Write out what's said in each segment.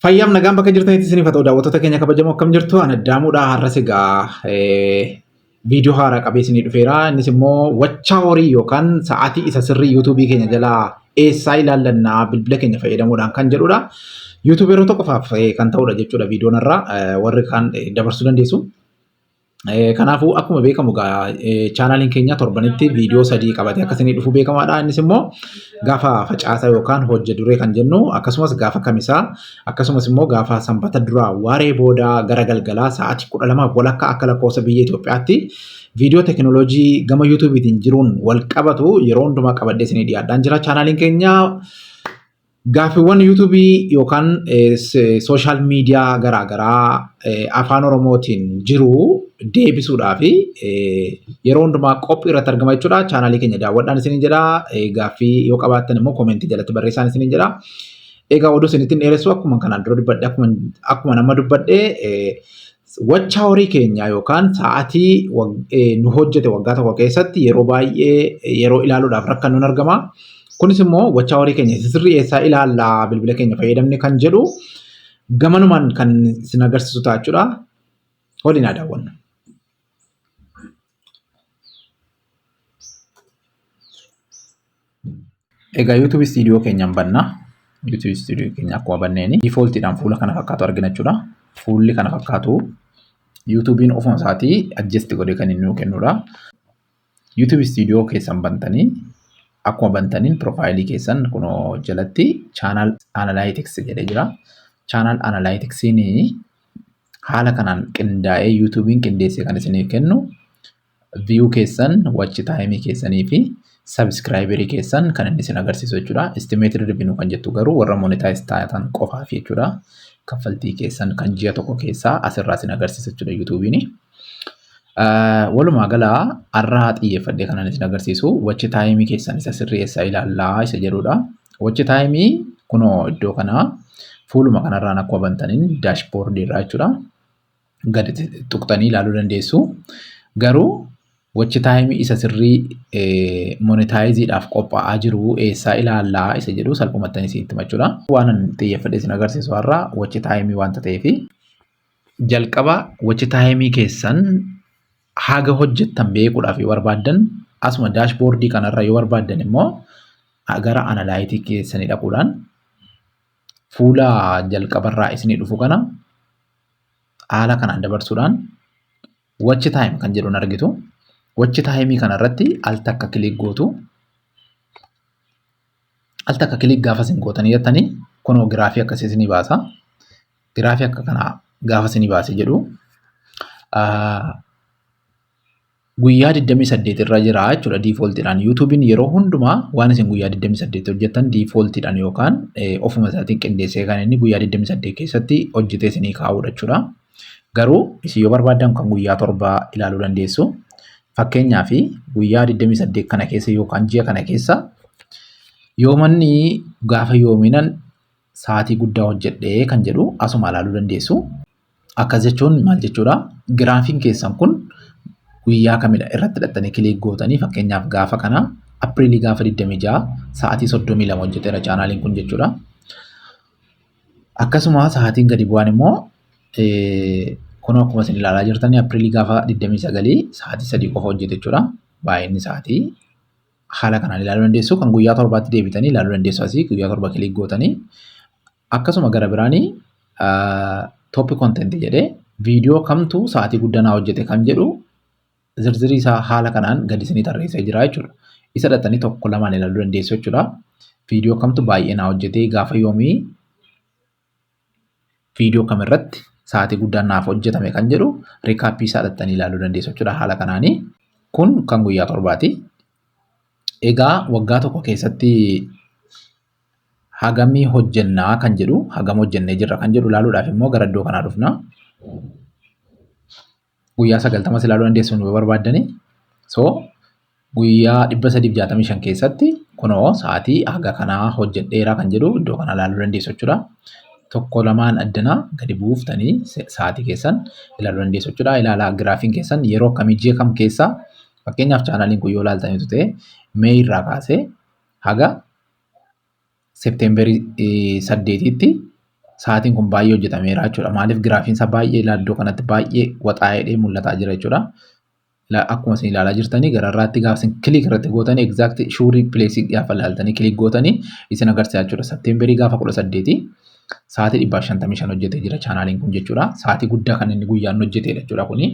Fayyaaf nagaan bakka jirtanitti isiniif haa ta'u daawwattoota keenya kabajamoo akkam jirtu ani Addaamuudha har'as egaa viidiyoo haaraa qabee isinii dhufeera innis immoo wachaa horii yookaan sa'aatii isa sirrii yuutuubii keenya jalaa eessaa ilaallannaa bilbila keenya fayyadamuudhaan kan jedhudha. Yuutuuberoota qofaaf kan ta'udha jechuudha viidiyoon irraa warri kaan dabarsuu dandeessu. Kanaafuu akkuma beekamu egaa chaanaaliin keenya torbanitti viidiyoo sadii qabatee akka isinii dhufu beekamaadha. Innis immoo gaafa facaasa yookaan hojja duree kan jennu akkasumas gaafa kamisaa akkasumas immoo gaafa sanbata duraa waaree booda gara galgalaa sa'aatii 12:30 akka lakkoofsa biyya Itoophiyaatti viidiyoo teekinooloojii gama yuutuubiitiin jiruun wal qabatu yeroo hundumaa qabadhee isinii dhiyaadhaan jira. Chaanaaliin keenya Gaaffiiwwan yuutuubii yookaan sooshaal miidiyaa garaagaraa afaan Oromootiin jiru deebisuudhaaf yeroo hundumaa qophii irratti argama jechuudha. Chaanaalii keenya daawwadhaan isiniin jedha. Gaaffii yoo qabaattan immoo koomentii jalatti barreessaan isiniin jedha. Egaa oduu isinitti hin dheeressu akkuma kanaan dura dubbadhe akkuma nama dubbadhe wachaa horii keenya yookaan sa'aatii nu hojjete waggaa tokko keessatti yeroo baay'ee yeroo ilaaluudhaaf rakkannuun argama. Kunis immoo wachaa horii keenya isa sirrii eessaa ilaallaa bilbila keenya fayyadamne kan jedhu gamanumaan kan isin agarsiisu ta'a jechuudha. Waliin haa daawwannu. Egaa YouTube Studio keenyaan banna. YouTube Studio keenya akkuma banneeni defaultiidhaan fuula kana fakkaatu argina jechuudha. Fuulli kana fakkaatu YouTube'n ofuma isaatii adjust godhee kan inni nuu kennudha. YouTube Studio keessan bantanii akkuma bantaniin piroofaayilii keessan kunoo jalatti Channel Analytics jedhee jira. Channel Analyticsiin haala kanaan qindaa'ee YouTube'n qindeessee kan isiniif kennu view keessan, watch time keessanii fi subscriber keessan kan inni isin agarsiisu jechuudha. Estimated revenue kan jettu garuu warra monetize taatan qofaaf jechuudha. Kaffaltii keessan kan ji'a tokko keessaa asirraa isin agarsiisa jechuudha YouTube'n. Walumaa gala har'aa xiyyeeffadhee kanan isin agarsiisu watch time keessan isa sirrii eessaa ilaallaa isa jedhudha. Watch time kunoo iddoo kana fuuluma kanarraan akkuma bantaniin daashboordii irraa jechuudha. Gadi tuqxanii ilaaluu dandeessu. Garuu watch time isa sirrii monetaayiziidhaaf qophaa'aa jiru eessaa ilaallaa isa jedhu salphumatti isinitti hima jechuudha. Waan ani xiyyeeffadhee isin agarsiisu har'a watch time waanta ta'eefi Jalqaba watch time keessan haga hojjettan beekuudhaaf yoo barbaaddan asuma daashboordii kanarra yoo barbaaddan immoo gara analaayitii keessanii dhaquudhaan fuula jalqabarraa isinii dhufu kana haala kanaan dabarsuudhaan watch time kan jedhuun argitu. Watch time kanarratti al takka kilik gootu. Al takka kilik gaafa isin gootanii jettanii kunoo giraafii akkasii isinii baasa. Giraafii akka kanaa gaafa isinii baase jedhu guyyaa 28 irra jira jechuudha diifooltiidhaan. Yuutuubiin yeroo hundumaa waan isin guyyaa 28 hojjettan diifooltiidhaan yookaan ofuma isaatiin qindeessee kan inni guyyaa 28 keessatti hojjetee isinii kaa'udha jechuudha. Garuu isin yoo barbaaddan kan guyyaa torbaa ilaaluu dandeessu. Fakkeenyaaf guyyaa 28 kana keessa yookaan ji'a kana keessa yoomanni gaafa yoominan sa'aatii guddaa hojjedhee kan jedhu asuma ilaaluu dandeessu. Akkas jechuun maal jechuudha? Giraafiin keessan kun guyyaa kamidha irratti hidhattanii kiliik gootanii fakkeenyaaf gaafa kana Apiriilii gaafa 26 sa'aatii 32 hojjeteera chaanaaliin kun jechuudha. Akkasuma sa'aatiin gadi bu'aan immoo kun akkuma isin ilaalaa jirtan Apiriilii gaafa 29 sa'aatii 3 qofa hojjete jechuudha. Baay'inni sa'aatii haala kanaan ilaaluu dandeessu. Kan guyyaa torbaatti deebitanii ilaaluu dandeessu asii guyyaa torba kiliik gootanii. Akkasuma gara biraanii top content jedhee viidiyoo kamtu sa'aatii guddaa naa hojjete kan jedhu zirzirii isaa haala kanaan gadi isinii tarreessee jira jechuudha. Isa dhattanii tokko lamaan ilaaluu dandeessu jechuudha. Viidiyoo kamtu baay'ee naa hojjete gaafa yoomii viidiyoo kam irratti sa'aatii guddaan naaf hojjetame kan jedhu riikaappii isaa dhattanii ilaaluu dandeessu jechuudha haala kanaanii. Kun kan guyyaa torbaati. Egaa waggaa tokko keessatti hagamii hojjennaa kan jedhu hagam hojjennee jirra kan jedhu ilaaluudhaaf immoo gara iddoo kanaa dhufna. Guyyaa 90 ilaaluu dandeessu yoo barbaaddani. So guyyaa 365 keessatti kunoo sa'aatii haga kanaa hojjedheera kan jedhu iddoo kana ilaaluu dandeessu jechuudha. Tokko lamaan addana gadi buuftanii sa'aatii keessan ilaaluu dandeessu jechuudha. Ilaalaa giraafiin keessan yeroo akkamii ji'a kam keessa fakkeenyaaf chaanaaliin kun yoo ilaaltanitu ta'e Mee irraa kaasee haga Seepteembarii 8tti Sa'aatiin kun baay'ee hojjetameera jechuudha. Maaliif giraafiin isaa baay'ee iddoo kanatti baay'ee waxaa'ee mul'ataa jira jechuudha. Akkuma isin ilaalaa jirtanii gararraatti gaafa isin click irratti gootanii, exact sure place gaafa ilaaltanii click gootanii isin agarsiisa jechuudha. Septemberii gaafa 18 sa'aatii 155 hojjetee jira chaanaaliin kun jechuudha. Sa'aatii guddaa kan inni guyyaan hojjetedha jechuudha kuni.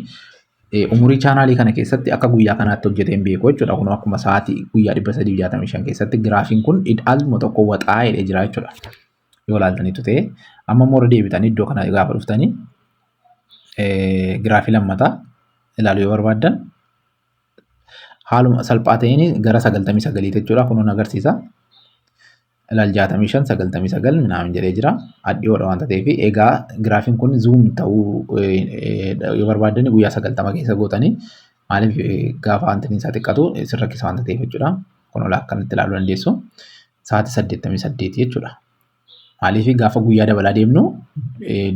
Umurii chaanaalii kana keessatti akka guyyaa kanaatti hojjetee hin beeku jechuudha. Kun akkuma sa'aatii guyyaa 365 keessatti giraafiin kun aluma tokko waxaa'ee jira jechuudha. Yoo ilaaltaniitu ta'e, amma immoo irra deebitanii iddoo kana gaafa dhuftanii giraafii lammataa ilaaluu yoo barbaaddan, haaluma salphaa ta'een gara 99 jechuudha. Kun agarsiisa. Ilaal, 65, 99 minaamin jedhee jira. Adhiyoodha waanta ta'eef, egaa giraafiin kun zoom ta'uu yoo barbaaddan guyyaa 90 keessa gootanii, maaliif gaafa wanti isaa xiqqatu isin rakkisa waanta ta'eef jechuudha. Kun ola akkanatti ilaaluu dandeessu. Sa'aatii 88 jechuudha. Maaliif gaafa guyyaa dabalaa deemnu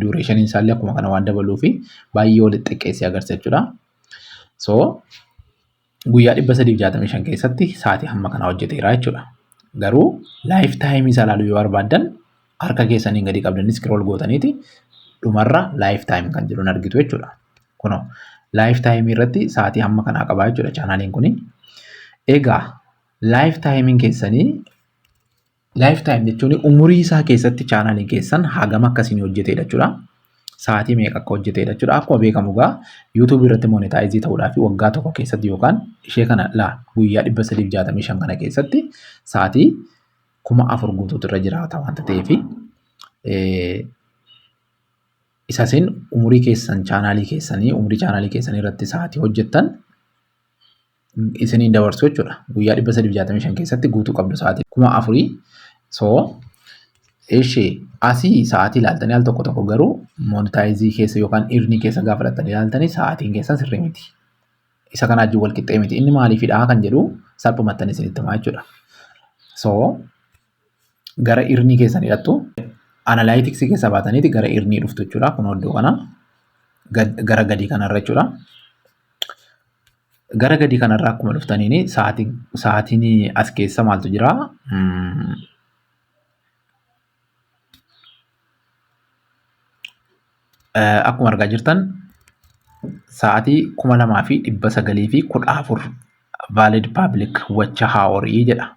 durationiin isaallee akkuma kana waan dabaluu fi baay'ee walitti xiqqeessee agarsiisa jechuudha. So guyyaa 365 keessatti sa'aatii hamma kanaa hojjeteera jechuudha. Garuu lifetime isaa ilaaluu yoo barbaaddan, harka keessaniin gadi qabdanii scroll gootaniiti dhumarra lifetime kan jedhuun argitu jechuudha. Kunoo lifetime irratti sa'aatii hamma kanaa qabaa jechuudha chaanaaliin kuni. Egaa lifetimeiin keessanii, lifetime jechuun umurii isaa keessatti chaanaaliin keessan hagam akkasiin hojjetedha jechuudha. Sa'aatii meeqa akka hojjetedha jechuudha. Akkuma beekamu egaa YouTube irratti monetize ta'uudhaaf waggaa tokko keessatti yookaan ishee kana laa guyyaa 365 kana keessatti sa'aatii 4000 guutuutu irra jiraata waanta ta'eef, isa isin umurii keessan chaanaalii keessanii umurii chaanaalii keessanii irratti sa'aatii hojjettan isiniin dabarsu jechuudha. Guyyaa 365 keessatti guutuu qabdu sa'aatii 4000. So ishee asii sa'aatii ilaaltanii al tokko tokko garuu monetize keessa yookaan earn keessa gaafa fudhattanii ilaaltanii sa'aatiin keessan sirrii miti. Isa kana wajjin wal qixxee miti. Inni maaliifidha kan jedhu salphumattan isinitti himaa jechuudha. So gara earn keessan hidhattu, analytics keessa baataniiti gara earn dhuftu jechuudha. Kun iddoo kana gara gadii kanarra jechuudha. Gara gadii kanarra akkuma dhuftaniin sa'aatiin as keessa maaltu jira? Akkuma argaa jirtan sa'aatii 2914 valid public watch hour jedha.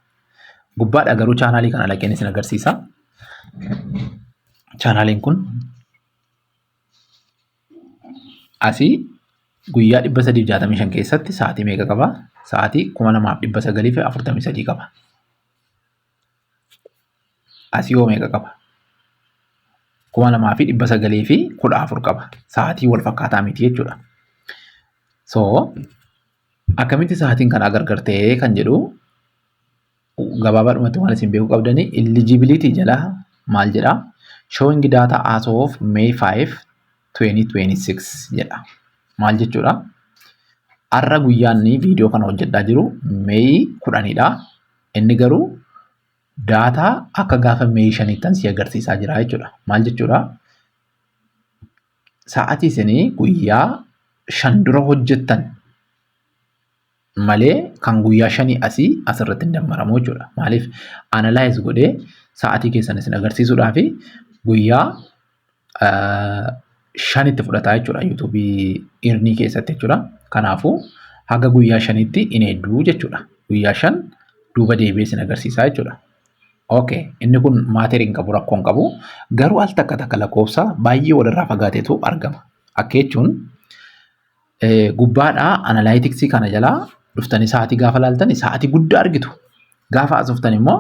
Gubbaadha garuu chaanaalii kana dhaqeen isin agarsiisa. Chaanaaliin kun asii guyyaa 365 keessatti sa'aatii meeqa qaba? Sa'aatii 2943 qaba. Asii hoo meeqa qaba? 2914 qaba. Sa'aatii wal fakkaataa miti jechuudha. So akkamitti sa'aatiin kanaa gargar ta'ee kan jedhu gabaabaadhumatti waan isin beekuu qabdanii, eligibility jalaa maal jedhaa? "Showing data as of May 5, 2026" jedha. Maal jechuudha? Har'a guyyaan viidiyoo kana hojjedhaa jiru May 10dha. Inni garuu data akka gaafa May 5ttan si agarsiisaa jira jechuudha. Maal jechuudha? Sa'aatii isinii guyyaa 5 dura hojjettan malee kan guyyaa 5 asii asirratti hin dammaramu jechuudha. Maaliif analyze godhee sa'aatii keessan isin agarsiisuudhaaf guyyaa 5tti fudhataa jechuudha YouTubeii earn keessatti jechuudha. Kanaafuu haga guyyaa 5tti hin hedduu jechuudha. Guyyaa 5 duuba deebi'ee isin agarsiisaa jechuudha. Okay, inni kun matter hin qabu, rakkoo hin qabu. Garuu al takka takka lakkoofsa baay'ee walirraa fagaateetu argama. Akka jechuun gubbaadhaa analytics kana jalaa dhuftanii sa'aatii gaafa laaltan sa'aatii guddaa argitu. Gaafa as dhuftan immoo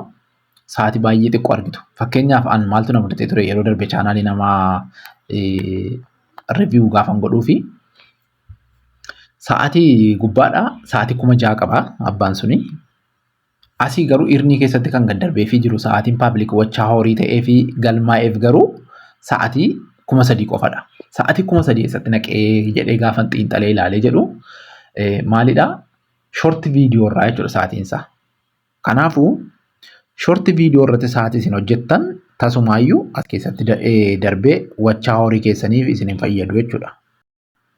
sa'aatii baay'ee xiqqoo argitu. Fakkeenyaaf an maaltu na mudatee ture? Yeroo darbe chaanaalii namaa review gaafan godhuu fi sa'aatii gubbaadhaa sa'aatii 6000 qaba abbaan suni. Asii garuu earn keessatti kan gad darbee fi jiru sa'aatiin public watch hour ta'ee fi galmaa'eef garuu sa'aatii 3000 qofadha. Sa'aatii 3000 eessatti naqee jedhee gaafa xiinxalee ilaalee jedhu, maalidhaa? Short video irraa jechuudha sa'aatiin isaa. Kanaafuu short video irratti sa'aatii isin hojjettan tasumaayyuu as keessatti darbee watch hour keessaniif isin hin fayyadu jechuudha.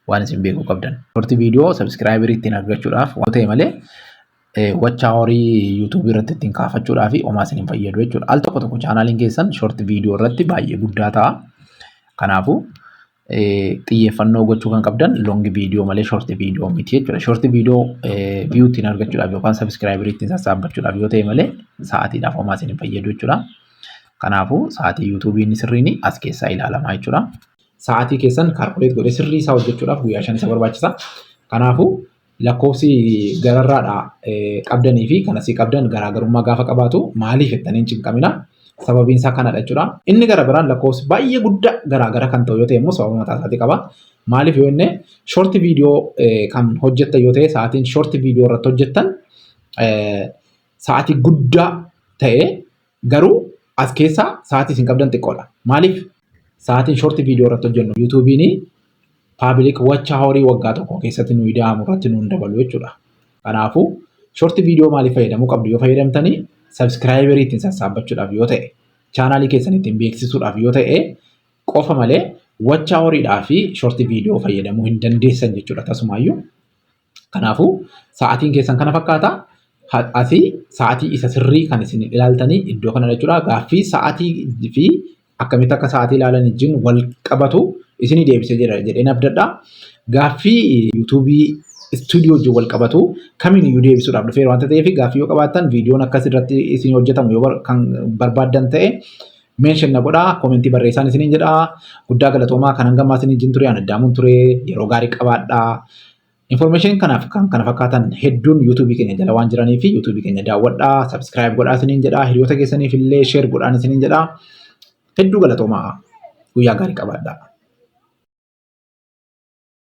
Waan isin beekuu qabdan. Short video subscriber ittiin argachuudhaaf waan ta'e malee watch hour YouTubeii irratti ittiin kaafachuudhaaf homaa isin hin fayyadu jechuudha. Al tokko tokko chaanaaliin keessan short video irratti baay'ee guddaa ta'a. Kanaafuu xiyyeeffannoo gochuu kan qabdan long video malee short video miti jechuudha. Short video view ittiin argachuudhaaf yookaan subscriberii ittiin sassaabbachuudhaaf yoo ta'e malee sa'aatiidhaaf homaa isin hin fayyadu jechuudha. Kanaafuu sa'aatii YouTubeii inni sirriin as keessaa ilaalamaa jechuudha. Sa'aatii keessan calculate godhee sirrii isaa hojjechuudhaaf guyyaa 5 isa barbaachisa. Kanaafuu lakkoofsi gararraadhaa qabdanii fi kan asii qabdan garaagarummaa gaafa qabaatu maaliif jettanii hin cinqamina. Sababiin isaa kanadha jechuudha. Inni gara biraan lakkoofsi baay'ee guddaa garaagara kan ta'u yoo ta'e immoo sababa mataa isaatii qaba. Maaliif yoo inni short video kan hojjettan yoo ta'e, sa'aatiin short video irratti hojjettan sa'aatii guddaa ta'e garuu as keessaa sa'aatii isin qabdan xiqqoodha. Maaliif? Sa'aatiin short video irratti hojjennu YouTubeiin public watch hourii waggaa tokko keessatti nu ida'amu irratti nu dabalu jechuudha. Kanaafuu short video maaliif fayyadamuu qabdu? Yoo fayyadamtanii subscriberii ittiin sassaabbachuudhaaf yoo ta'e, channelii keessan ittiin beeksisuudhaaf yoo ta'e qofa malee watch houriidhaa fi short video fayyadamuu hin dandeessan jechuudha tasumaayyuu. Kanaafuu sa'aatiin keessan kana fakkaata. Asii sa'aatii isa sirrii kan isin ilaaltanii iddoo kana jechuudha. Gaaffii sa'aatii fi akkamitti akka sa'aatii ilaalan wajjin wal qabatu isinii deebisee jira jedheen abdadha. Gaaffii YouTubeii Studio wajjin wal qabatu kamiin iyyuu deebisuudhaaf dhufeera waanta ta'eef, gaaffii yoo qabaattan, viidiyoon akkas irratti isin hojjetamu yoo kan barbaaddan ta'e, mention na godhaa, commentii barreessaan isiniin jedhaa. Guddaa galatoomaa. Kan hangammaa isin wajjin ture an Addaamuun ture. Yeroo gaarii qabaadhaa. Information kanaaf kan kana fakkaatan hedduun YouTubeii keenya jala waan jiranii fi YouTubeii keenya daawwadhaa, subscribe godhaa isiniin jedhaa, hiriyoota keessaniif illee share godhaan isiniin jedhaa. Hedduu galatoomaa, guyyaa gaarii qabaadhaa.